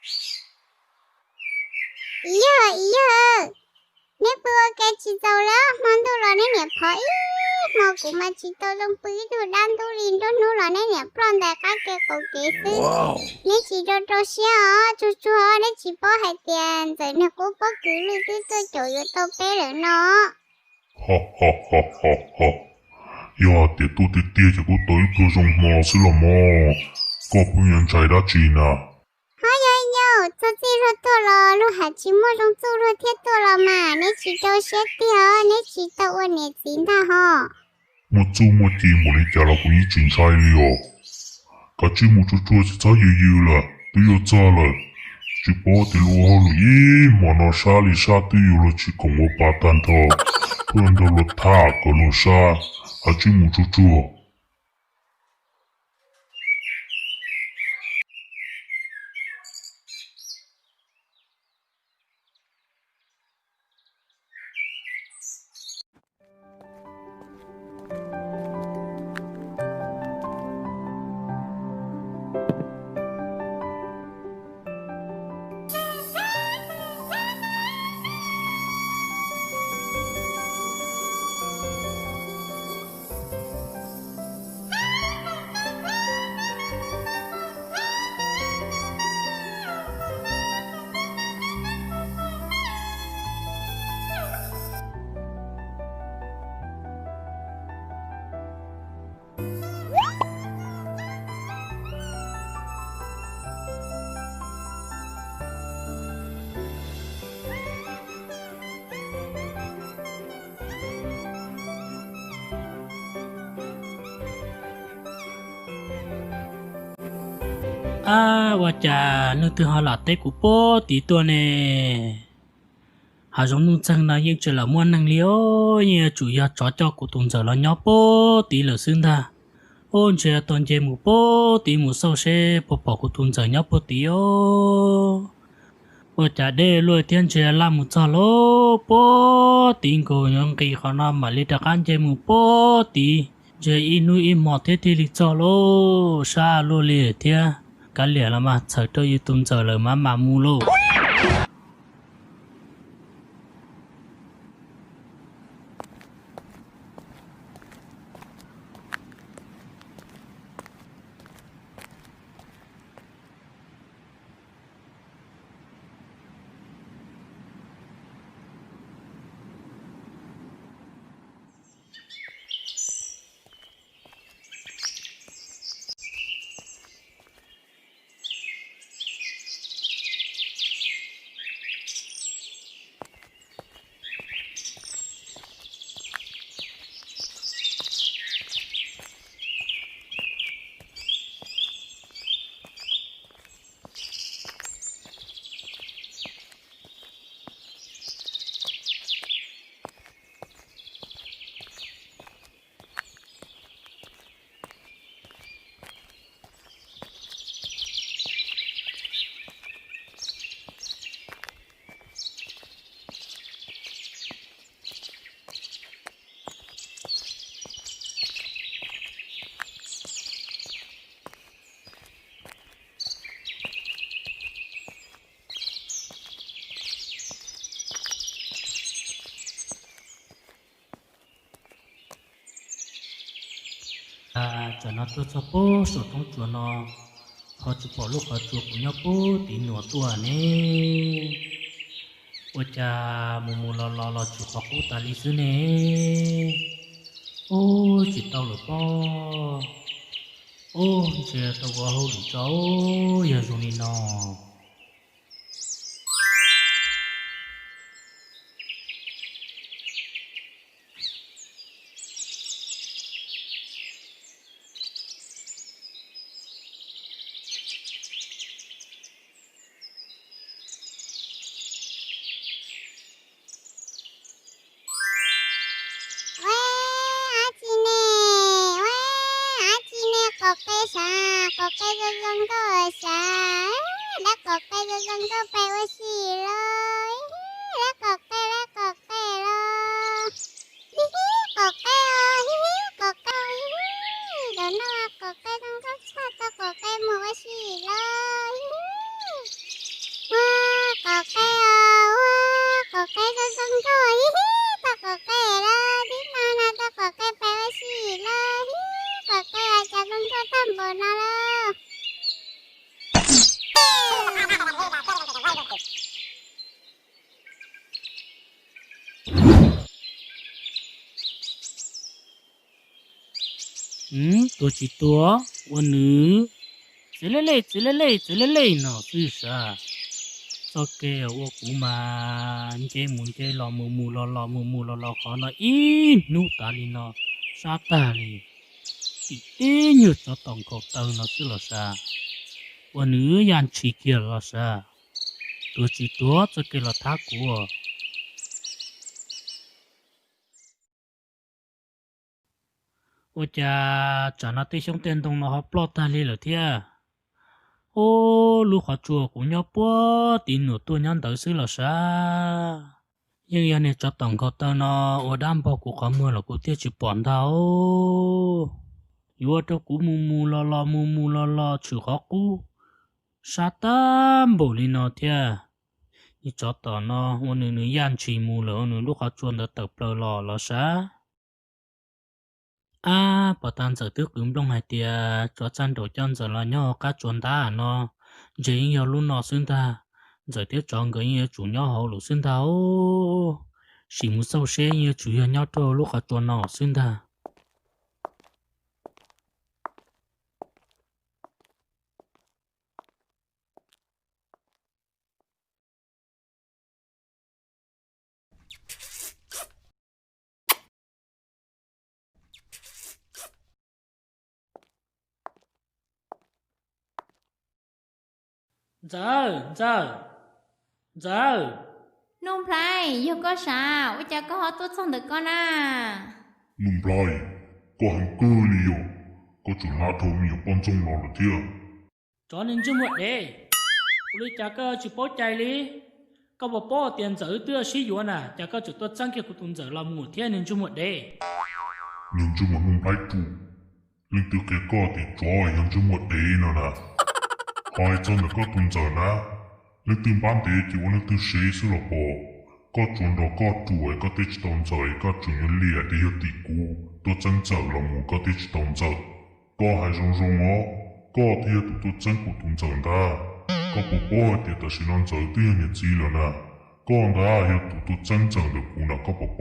Yog, yog, neb pw ua ke tsis txaus li, hmo ntuj los neb niam phov ib hmo, kuv mas tsis tau zoo pw ib tug dab ntub li, nruab hnub los neb niam ploj ntais qab ke qaum kev xwb. Neb tsis rau rau siab os, tsuag tsuag, neb tsis paub hais tias ntxawm niag qub pob kws lwj twb tuaj caum yuav tau peb lawm no. Yog hais tias tuaj tiag tiag ces kuj tau ib pluag zoo hmo xwb los mas, koj pheej yuav ntshai dab tsi na? Ho yog yog, txog txij luag tuaj los luag hais tsis muaj zoo txuj luag thiaj tuaj los mas, neb tsis rau siab tiag, neb tsis tau ua niam txiv ntag ho. Muaj txuj muaj ci npaum li cas los kuv yeej tsis ntshai li os. Kav tsij mus tsuag tsuag, tsis txhob yws yws lawm, twb yuav txog lawm. Tsis paub tias luag ua hauj lwm ib hmo no sab li sab twb yuav luag tsis koom ua pa tag nrho, pheej nrog luag tham kom luag sab. Kav tsij mus tsuag tsuag. Ab, ua cas leej twg ho lam teb kuv puag tid tuaj ne? Hav zoov nuj txeeg no yeej tsis lam muaj neeg li os, yeej yuav tsum yog tsov coj kuv tus ntxawm los nyob puag tid lawm xwb ntag. Ub, ntshe tau nce mus puag tid mus xauj seb puas pom kuv tus ntxawm nyob puag tid os. Ua cas deb luaj thiab, ntshe laj mus txog lawm puag tid nkaus, yuav nqis qhov no mam li rov qab nce mus puag tid. Ntshe ib hnub ib hmo thiab thiaj li txog lauj, sab luaj li thiab. Kav liam los mas, txhawm rau yus tus ntxawm lawm mas mam mus lauj. Tam no tuaj txog puag saum roob tsuas no, ho tsis pom lub qhov tsua kuv nyob puag tim nuav tuaj ne. Ua cas mus mus los los los tsuas qhov qub tas li xwb ne? Ub, tsis tau lawm pob. Ub, ntshe tau ua hauj lwm tso, yog zoo li no. Ua, ab tsi ne, ua, ab tsi ne, qaum qe sav, qaum qe zoo zoo nkauj sav, dab qaum qe zoo zoo nkauj peb ua si los, dab qaum qe, dab qaum qe los, hib hib qaum qe os, hib hib qaum qe, hib hib, tam no qaum qe zoo nkauj tshaj, tau qaum qe mus ua si los, hib hib. Tuag tsis tuag, ua nws txiv lej lej txiv lej lej txiv lej lej no xwb sav. Txoj kev ua kuv mas nce mus nce los mus mus los los mus mus los los qhov no ib hnub tas li no sab tag li. Tim tib nyuag tsov tom nkaus taw no xwb los sav, ua nws ya ntshis kiag los sav. Tuag tsis tuag, txoj kev los thab kuv. Ua cas tsam no tej xyoob tej ntoo no ho ploj tag li lawm thiab? Ub, lub qhov tsua kuv nyob puag tim nuam tuaj nyob ntawd xwb los sav. Yeej yog niag tsov tom nkaus taw no ua dab npog kuv qhov muag los kuv thiaj tsis pom ntag. Yuav ua rau kuv mus mus los los mus mus los los tshwm qhov qub sab tag npaum li no thiab. Niag tsov tom no ua nws nws ya ntshis mus lawm, ua nws lub qhov tsua ntawd tawm plaws los los sav. Ab, pom tas Ntxawm twb qw nplooj hais tias tsov txaj nraum coj Ntxawm los nyob hauv qab tsua ntab no, ntshe yeej yog lub no xwb ntag. Ntxawm thiab tsov nkawd yeej yuav tsum nyob hauv lawm xwb ntag. Sim mus xauj seb yeej yuav tsum yog nyob rau lub qhov tsua no xwb ntag. Ntxawm, Ntxawm, Ntxawm. Nuj Nplhaib, yog koj sav, ua cas koj ho tuaj txog ntawm koj na? Nuj Nplhaib, koj heev kawg li yom, koj tseem hlab dhau me nyuam poj ntxoog no lawm thiab. Tsov niag ntsej muag dev, ua li cas koj tsis paub cai li? Koj puas paub tias Ntxawm wb twb sib yuav na, cas koj tseem tuaj txeeb kiag kuv tus Ntxawm los mus thiab niag ntsej muag dev? Niag ntsej muag Nuj Nplhaib ruam, leej twg qhia koj tias tsov yog ntsej muag dev no na? Ho hais txog ntawm koj tus Ntxawm na, leej twg npab ntev ces ua leej twg sev xwb los pom. Koj tsuas nrog koj ruam es koj thiaj tsis tau Ntxawm, es koj tseem yuav liam tias yog tim kuv tuaj txeeb Ntxawm los mus koj thiaj tsis tau Ntxawm. Koj hais zoo zoo os, koj thiaj yog tus tuaj txeeb kuv tus Ntxawm ntag. Koj puas paub hais tias tam sim no Ntxawm twb yog niam txiv lawm na? Koj ntag yog tus tuaj txeeb Ntxawm ntawm kuv na, koj puas paub?